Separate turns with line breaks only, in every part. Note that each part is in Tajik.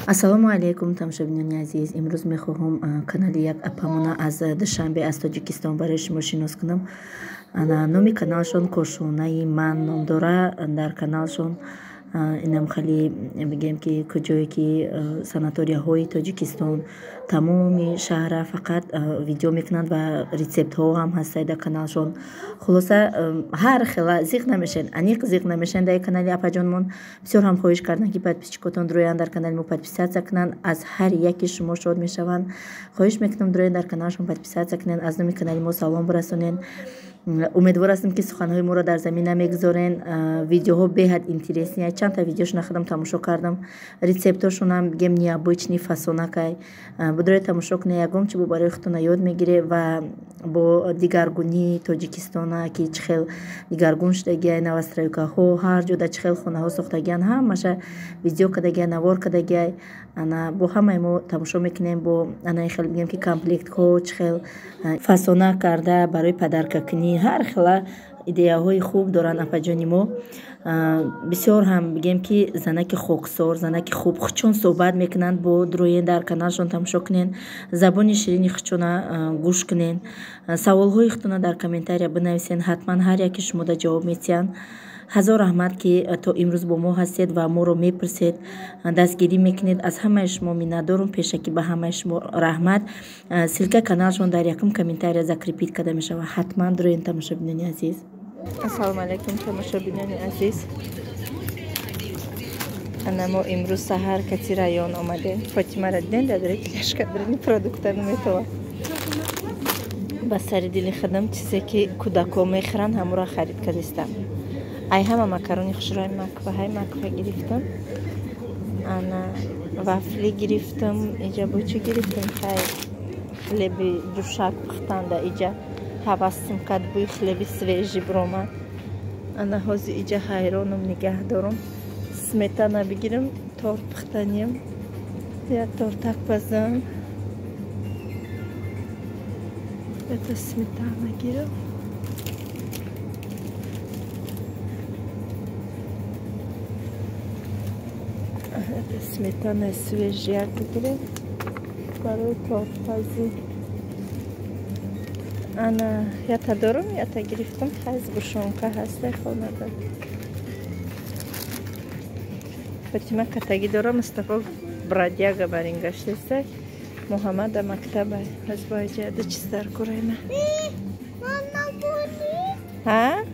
Ассалому алайкум, тамошобинони азиз. Имрӯз мехоҳам канали як апамона аз Душанбе, аз Тоҷикистон барои шумо шинос кунам. Номи каналшон «Кошонаи ман» ном дора. Дар каналшон инам хеле, бигем ки, куҷое ки санаторияҳои Тоҷикистон, тамоми шаҳра фақат видео мекунанд ва рецептҳо ҳам ҳастанд дар каналшон. Хулоса, ҳар хела зиқ намешен, аниқ зиқ намешен дар канали апаҷонмон. Бисёр ҳам хоҳиш карданд, ки подписчикотон дуроянд, дар канали мо подписаться кунанд. Аз ҳар яки шумо шод мешаванд. Хоҳиш мекунам, дуроянд, дар каналшон подписаться кунанд, аз номи канали мо салом бирасонед. Умедвор ҳастем, ки суханҳои моро дар замин намегузорен. Видеоҳо беҳад интересный. Чандта видеошона худам тамошо кардам, рецептошонам, бигем, необычный фасонакай. Будрои тамошо кунед, ягон чи бо барои худтона ёд мегире ва бо дигаргунии Тоҷикистона, ки чӣ хел дигаргун шудагиай, новостройкаҳо, ҳар ҷода чӣ хел хонаҳо сохтагиан, ҳамаша видео кардагиай, навор кардагиай. Ана бо ҳамаи мо тамошо мекунем. Бо анаи хел, бигем ки, комплектҳо чӣ хел фасона карда барои подаркакунӣ, ҳар хела идеяҳои хуб доранд апаҷони мо. Бисёр ҳам, бигем ки, занаки хоксор, занаки хуб, хучон суҳбат мекунанд. Бо дуроен, дар каналшон тамошо кунен, забони ширини хучона гӯш кунен, саволҳои худтона дар комментария бинависен, ҳатман ҳар яки шумода ҷавоб метиҳанд. Ҳазор раҳмат, ки то имрӯз бо мо ҳастед ва моро мепурсед, дастгирӣ мекунед. Аз ҳамаи шумо миннатдорум. Пешакӣ ба ҳамаи шумо раҳмат. Ссылкаи каналшон дар якум комментария закрепить карда мешавад. Ҳатман дуроен, тамошобинони азиз.
Ассалому алайкум, тамошобинони азиз. Ана мо имрӯз саҳар кати район омадем. Фотимара дидем, дар тележка дарини продукта наметова. Ба сари дили худам чизе ки кӯдако мехӯранд, ҳамуро харид кардистам. Ай ҳама макарони хушрӯи Макфа, ҳай Макфа гирифтам, ана вафли гирифтам. Иҷа бо чӣ гирифтам? Хай, хлеби ҷушак пухтанда иҷа ҳавасм кард, бӯи хлеби свежий биромад. Ана ҳозир иҷа ҳайронам, нигаҳ дорам, сметана бигирам, торт пухтанем, я тортак пазам. Это сметана гирам. Это сметана свежая бигирем барои тортпазӣ. Ана ята дорум, ята гирифтам. Хай, сгущёнка ҳаста хонада. Фатима катагӣ дора, Мустафо бродяга барин гаштеста, Муҳаммада мактаба. Аз бояҷада чиз дар курайма. Ҳа,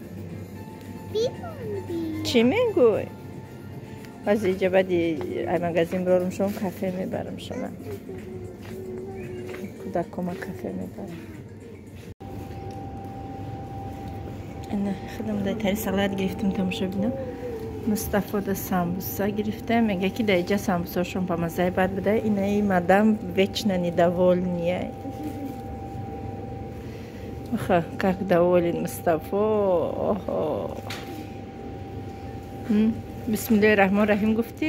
чӣ мегӯй? Аз иҷа баъди ай магазин бирорум, шон кафе мебарам, шона кӯдакома кафе мебарам. Ана худам дай тари салат гирифтам, тамошобино. Мустафода самбуса гирифтам, мега ки дар иҷа самбусашон ба маззаи бад буда. Инаи мадам вечно недовольная. Оха, как доволен Мустафо. Охо, бисмиллоҳи раҳмон раҳим гуфтӣ?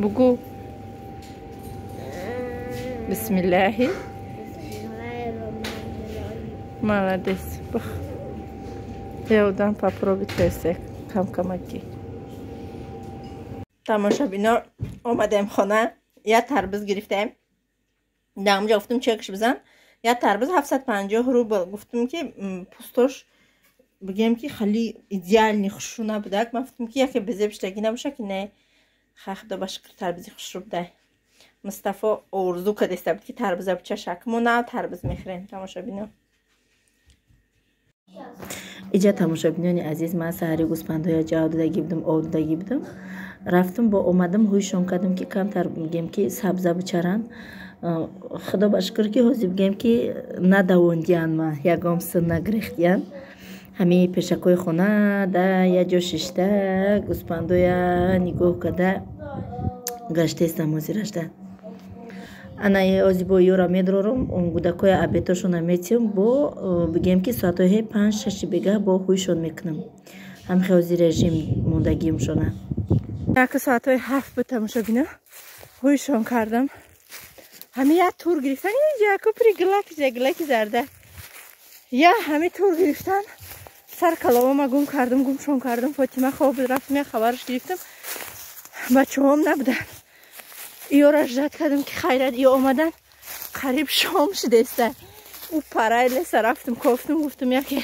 Бугӯ бисмиллаҳи. Молодец. Бух, я одам попробуй тесек камкамаки. Тамошобино, омадем хона, я тарбуз гирифтем. Дар ҳамҷа гуфтум, чекш бизан. Я тарбуз 750 рубл. Гуфтум ки пустош, бигем ки, хеле идеальный хушрӯ набудак. Ман гуфтум ки яке безебиштагӣ набоша, ки не. Хай, худо ба шукр, тарбузи хушрӯ будай. Мустафо орзу кардеста буд, ки тарбуза бичашак. Мо на тарбуз мехӯрем, тамошобино.
Иҷа, тамошобинони азиз, ман саҳари гӯспандҳоя ҷав додагӣ будам, об додагӣ будам. Рафтам, бо омадам, ҳӯйшон кардам, ки камтар, бигем ки, сабза бичаранд. Худо ба шукр, ки ҳозир, бигем ки, надавондиян, ма ягом сын нагирехтиян. Ҳамин пешакҳои хона да як ҷо шишта, гӯспандоя нигоҳ карда гаштестам. Ҳозиражда ана ози бо ёра медрорум, гудакоя обедошона метиҳам. Бо, бигем ки, соатҳои 5-6 бегаҳ бо ҳӯйшон мекунам. Ҳамхе ҳозир режим мондагиимшона.
Яку соатҳои 7 буд, тамошобино, ҳӯйшон кардам. Ҳами як тур гирифтан инҷа, яку приглаки заглаки зарда. Я ҳами тур гирифтан, сар каломама гум кардам, гумшон кардам. Фотима хоб буд, рафтам, як хабараш гирифтам, бачаҳом набуданд. Иёра ждать кардам, ки хайрат ё омадан, қариб шом шудеста. У парай леса рафтам, кофтам, гуфтам, яке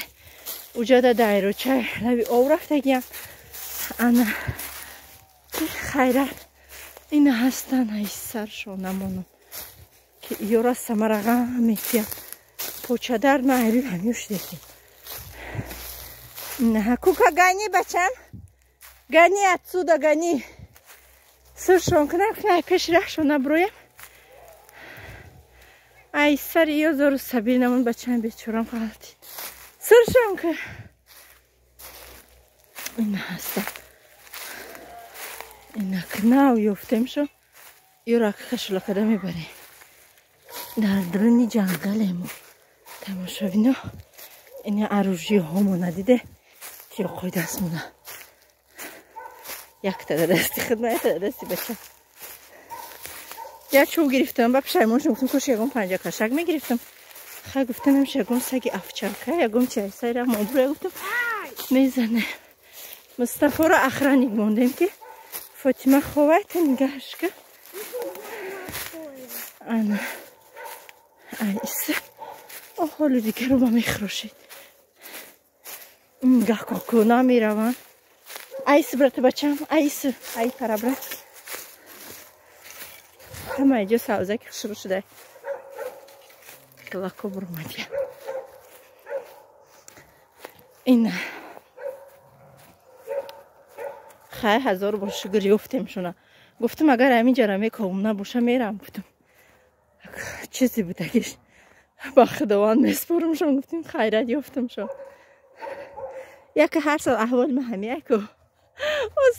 уҷада дайроча лаби об рафтагиям. Ана ки хайрат ина ҳастан, ай саршон намонам, ки иёра самарағам метиям. Почадард ма айрӯи ҳамё шудесем. Кука, гони, бачам, гони отсюда, гони. Сиршон кунам, ай пеши раҳшон наброям. Ай сари ё зору сабил намон, бачам бечорам ғалтид. Сиршон ка. Ина ҳаста. Инак нав ёфтем шо. Ёро кашула када мебарем. Дар дуруни ҷангалемо. Тамошобино, ина оружиҳомо надиде, тиёқҳои дастмона. Якта дар дасти хидма, якта дар дасти бача. Як чӯб гирифтам, ба пушаймон шудам, гуфтам, кош ягон панҷакашак мегирифтам. Хай, гуфтам, намеш ягон саги овчарка, ягон чай сайра мобруя, гуфтам, мезане. Мустафоро охранник мондем, ки Фотима ховай, та нигаҳш ка. Ана. Ай иса. О, ҳоло дигару ба мехӯрошед. Гаҳ коку намераванд. Айс, брата, бачам, айс, ай пара, брат. Ҳама иҷо савзаки хушрӯ шуда. Лако буромадия. Ина. Хай, ҳазор бор шукр, ёфтем шуна. Гуфтам, агар ҳамин ҷара мекобум набоша, мерам, гуфтам. Чизе будагиш ба Худованд меспорумшон, гуфтем, хайрат ёфтамшон. Яке ҳар сол аҳволи ма ҳамияку.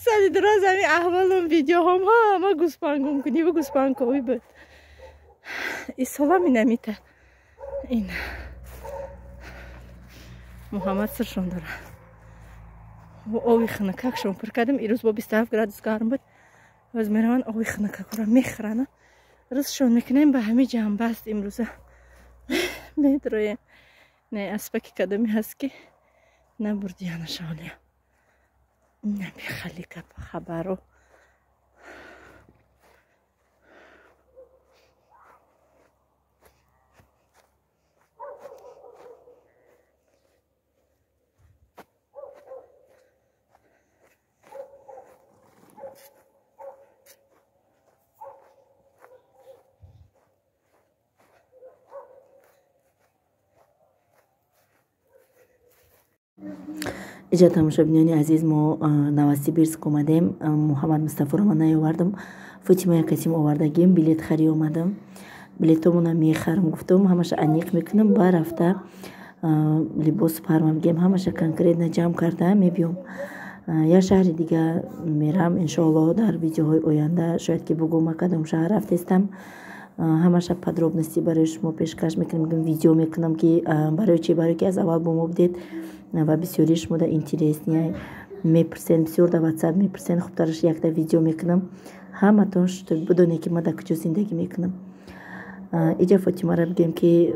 Соли дуроз ҳамин аҳволам, видеоҳом ҳама гӯспандгумкуниву гӯспандковӣ буд. Исолам инамита. Ин Муҳаммад сиршон дора. Ови хунукакшон пур кардам. Ирӯз бо 27 градус гарм буд. Боз мераванд, ови хунукакро мехӯранд. Рӯзшон мекунем, ба ҳамин ҷанбаст имрӯза. Медроем. Не, аспаки кадоме ҳаст, ки набурдияна шавлия. Набихали гап хабаро.
Иҷа, тамошобинони азиз, мо Новосибирск омадем. Муҳаммад Мустафоро ман наёвардам, Фотима якасим овардагим. Билет хари омадам, билетомона мехарам, гуфтам, ҳамаша аниқ мекунам, ба рафта либосу парма бигем, ҳамаша конкретно ҷамъ карда мебиём. Як шаҳри дига мерам, иншоаллоҳ, дар видеоҳои оянда шояд ки бугӯм, ма кадом шаҳр рафтестам, ҳамаша подробности барои шумо пешкаш мекунам, видео мекунам, ки барои чи, барое ки аз аввал бо мо будед ва бисёри шумо да интересный мепурсен, бисёр да Ватсап мепурсен. Хубтараш якта видео мекунам, ҳаматон бидонед, ки ма дар куҷо зиндагӣ мекунам. Иҷа Фотимаро бигем, ки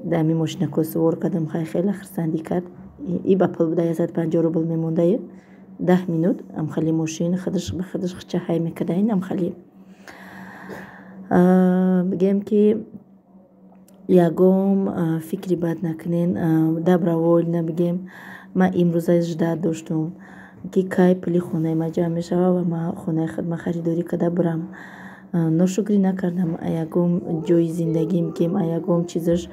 дар ҳамин мошинако сувор кардам, хай, хеле хурсандӣ кард. И ба пул буда, 150 рубл мемондаю, 10 минут амхали мошин худаш ба худаш хча ҳай мекарда. Ин амхали бигем, ки ягон фикри бад накунен, добровольно бигем, ман имрӯза ждать доштум, ки кай пули хонаи ма ҷамъ мешава ва ма хонаи худма харидорӣ карда бурам. Ношукрӣ накардам ягон ҷои зиндагим, бигем, ягон чизаш.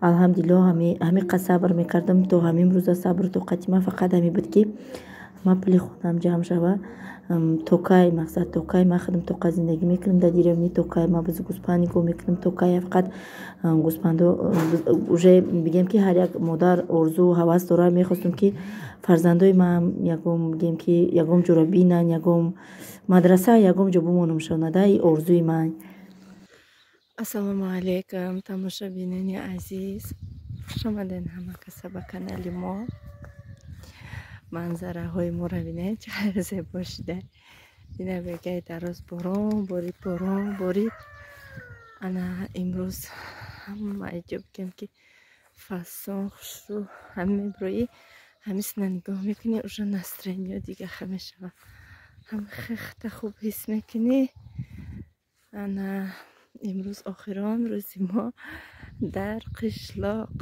Алҳамдулиллоҳ, ҳамин сабр мекардам то ҳамин рӯза. Сабру тоқати ман фақат ҳамин буд, ки ма пули хонаам ҷамъ шава. То кай, мақсад, то кай ман худам тоқа зиндагӣ мекунам дар деревни, то кай ман биз гӯспанд нигоҳ мекунам, то кай фақат гӯспандо? Уже бигем, ки ҳар як модар орзу ҳавас дорад. Мехостум, ки фарзандои ман ягон, бигем, ки ягон ҷоро бинанд, ягон мадраса, ягон ҷо бимонамшонада, и орзуи ман.
Ассалому алайкум, тамошобинони азиз, хушомадед ҳама каса ба канали мо. Манзараҳои моро бинед, чӣ қадар зебо шуда. Дина бегаи дароз борон борид, борон борид. Ана имрӯз ҳама ҷо, бигем, ки фасон хушрӯ. Ҳама меброӣ, ҳамисина нигоҳ мекунӣ, уже настроение дига ха мешава, ҳам хехта хуб ҳис мекунӣ. Ана имрӯз охирон рӯзи мо дар қишлоқ.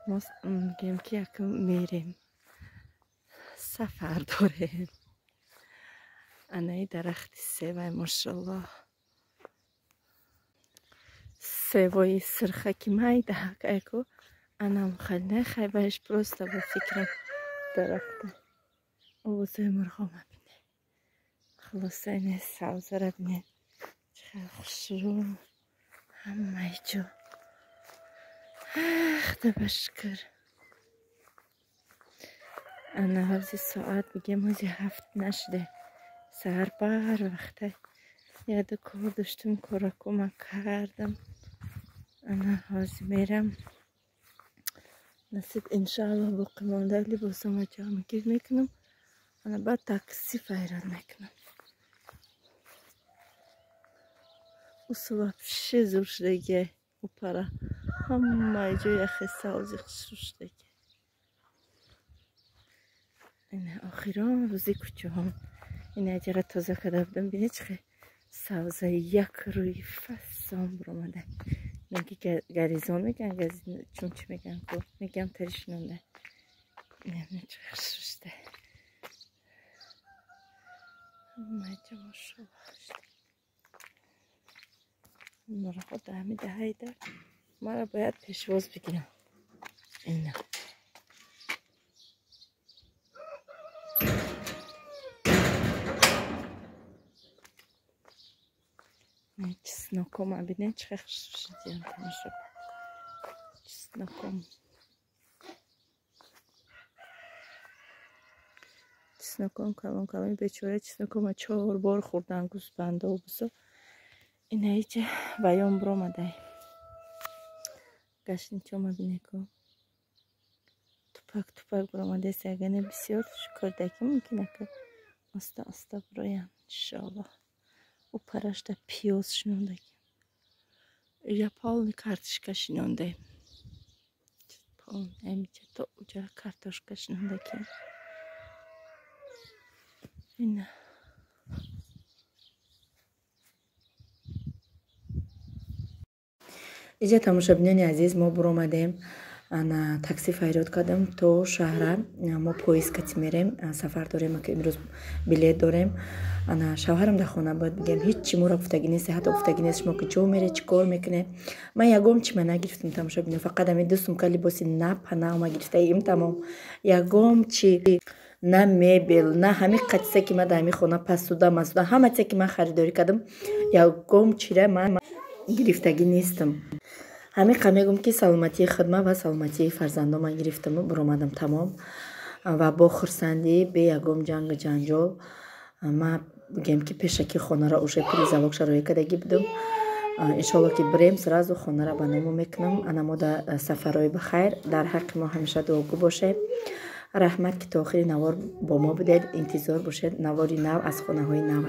Мо мегӯем ки якум мерем, сафар дорем. Анаи дарахти севай, мошаллоҳ. Севои сирхаки майдаҳак айку анам хел нехай баиш просто ба фикрам дарахта. Овозои мурғома бинед. Хулоса ине савзара бинед. Чӣ хел хушрӯ ҳамаи ҷо. Худо ба шукр. Ана ҳози соат бигем ҳози 7 нашуде. Саҳар бар вақте яду кор доштум, кора кӯмак кардам. Ана ҳози мерам. Насиб иншааллоҳ боқимонда либосама ҷамъгир мекунам. Ана баъд такси файрат мекунам. Усу вообще зур шудагиай опара. Ҳамаи ҷо яхе савзи хушрӯ шудагиай. Ина охирон рӯзи кӯчаҳом. Ина аҷара тоза карда будам. Бинед чӣ хел савзаи як рӯи фасон биромада. Ки гаризон мегӯянд, чун чӣ мегӯянд ку мегӯям тари шинонда. Ина чӣ хушрӯ шуда. Ҳамаи ҷо мошаллоҳ шуда. Мурғҳо ҳами даҳаида маро бояд пешвоз бигиранд. Ина чесноком бинед чӣ хел хушрӯ шудиям тамошо. Чесноком. Чесноком калон калон бечора чеснокома 4 бор хӯрдан гӯсфандо бусо. Ина ича баён биромадай. Гашничома бинеку. Тупак тупак биромадест, ягане бисёр шукрдаки мумкин ака оста оста бироянд иншоаллоҳ. У парашта пиёз шинондаги. Я полный картошка шинондаем. Полный амича то уҷа картошка шинондаги. Ина
иҷа тамошобинони азиз, мо буромадем, ана такси файрод кардам то шаҳра. Мо поезд кати мерем, сафар дорем, ки имрӯз билет дорем. Ана шавҳарам дар хона бояд бигем, ҳеҷ чи моро гуфтагӣ нест, ҳатто гуфтагӣ нест шумо ки ҷо мере, чӣ кор мекунед. Ман ягом чи ма нагирифтам тамошобино, фақат ҳамин 2 сумка либоси напанаама гирифтаим тамом. Ягом чи на мебел, на ҳамин қатисе ки ман дар ҳамин хона пасуда масуда, ҳама чизе ки ман харидорӣ кардам, ягом чира ман гирифтагӣ нестам. Ҳамин қа мегӯм ки саломатии хидмат ва саломатии фарзандон ман гирифтаму буромадам тамом. Ва бо хурсандӣ, бе ягом ҷангу ҷанҷол ман бигем ки пешакӣ хонаро уже призалог шароӣ кардагӣ будам. Иншоаллоҳ ки бирем сразу хонаро ба ному мекунам. Ана мо дар сафарҳои бахайр, дар ҳаққи мо ҳамеша дуогӯ бошед. Раҳмат ки то охири навор бо мо будед. Интизор бошед навори нав аз хонаҳои нав.